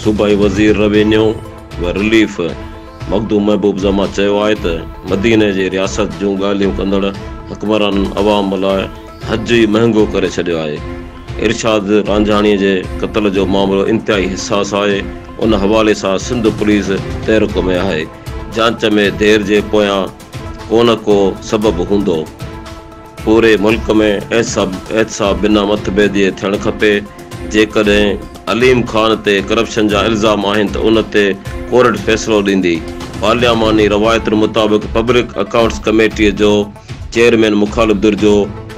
صوبائي وزير روينيو و رليف مخدوم محبوب زمان چيو آهي ته مديني جي رياست جون ڳالهيون ڪندڙ حڪمرانن عوام لاء حج ئي مهنگو ڪري ڇڏيو آهي، ارشاد رانجهاڻي جي قتل جو معاملو انتهائي حساس آهي، ان حوالي سان سنڌ پوليس تحرڪ ۾ آهي، جاچ ۾ دير جي پويان ڪونه ڪو سبب هوندو. پوري ملڪ ۾ احتساب بنا متڀيد جي ٿيڻ کپي، جيڪڏهن عليم خان تي ڪرپشن جا الزام آهن ته ان تي ڪورٽ فيصلو ڏيندي، پارلياماني روايتن مطابق پبلڪ اڪائونٽس ڪميٽي جو چيئرمين مخالف ڌر جو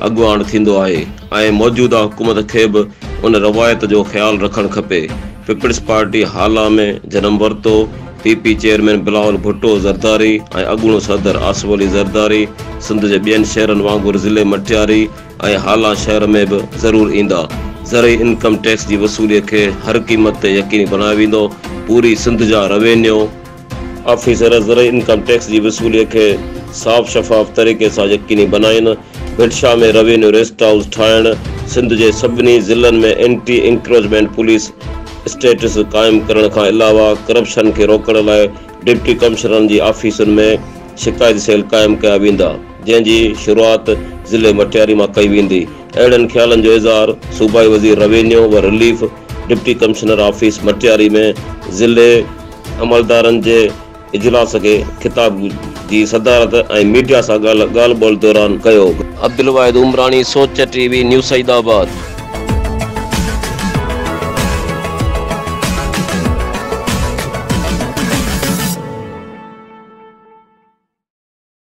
اڳواڻ ٿيندو آهي ۽ موجوده حڪومت کي به ان روايت جو خيال رکڻ کپي، پيپلز پارٽي هالا ۾ جنم ورتو، P P chairman Bilawal Bhutto Zardari ۽ اڳوڻو صدر آصف علي زرداري سنڌ جي ٻين شهرن وانگر ضلعي مٽياري ۽ هالا شهر ۾ به ضرور ايندا. زرعي انڪم ٽيڪس جي وصولي کي هر قيمت تي يقيني بڻايو ويندو، پوري سنڌ جا روينيو آفيسر زرعي انڪم ٽيڪس جي وصولي کي صاف شفاف طريقي سان يقيني بنائين، Bhit Shah ۾ revenue rest house ٺاهڻ، سنڌ جي سڀني ضلعن ۾ اينٽي انڪروچمينٽ پوليس اسٽيٽس قائم ڪرڻ کان علاوه ڪرپشن کي روڪڻ لاء ڊپٽي ڪمشنرن جي آفيسن ۾ شڪايتي سيل قائم ڪيا ويندا جنهن جي شروعات ضلعي مٽياري مان ڪئي ويندي اهڙن خيالن جو اظهار صوبائي وزير روينيو و relief deputy commissioner office Matiari ۾ ضلعي عملدارن جي اجلاس کي خطاب جي صدارت ۽ ميڊيا سان ڳالهه ٻولهه دوران ڪيو. Abdulwahid Umrani, Soch T V, new Saeedabad.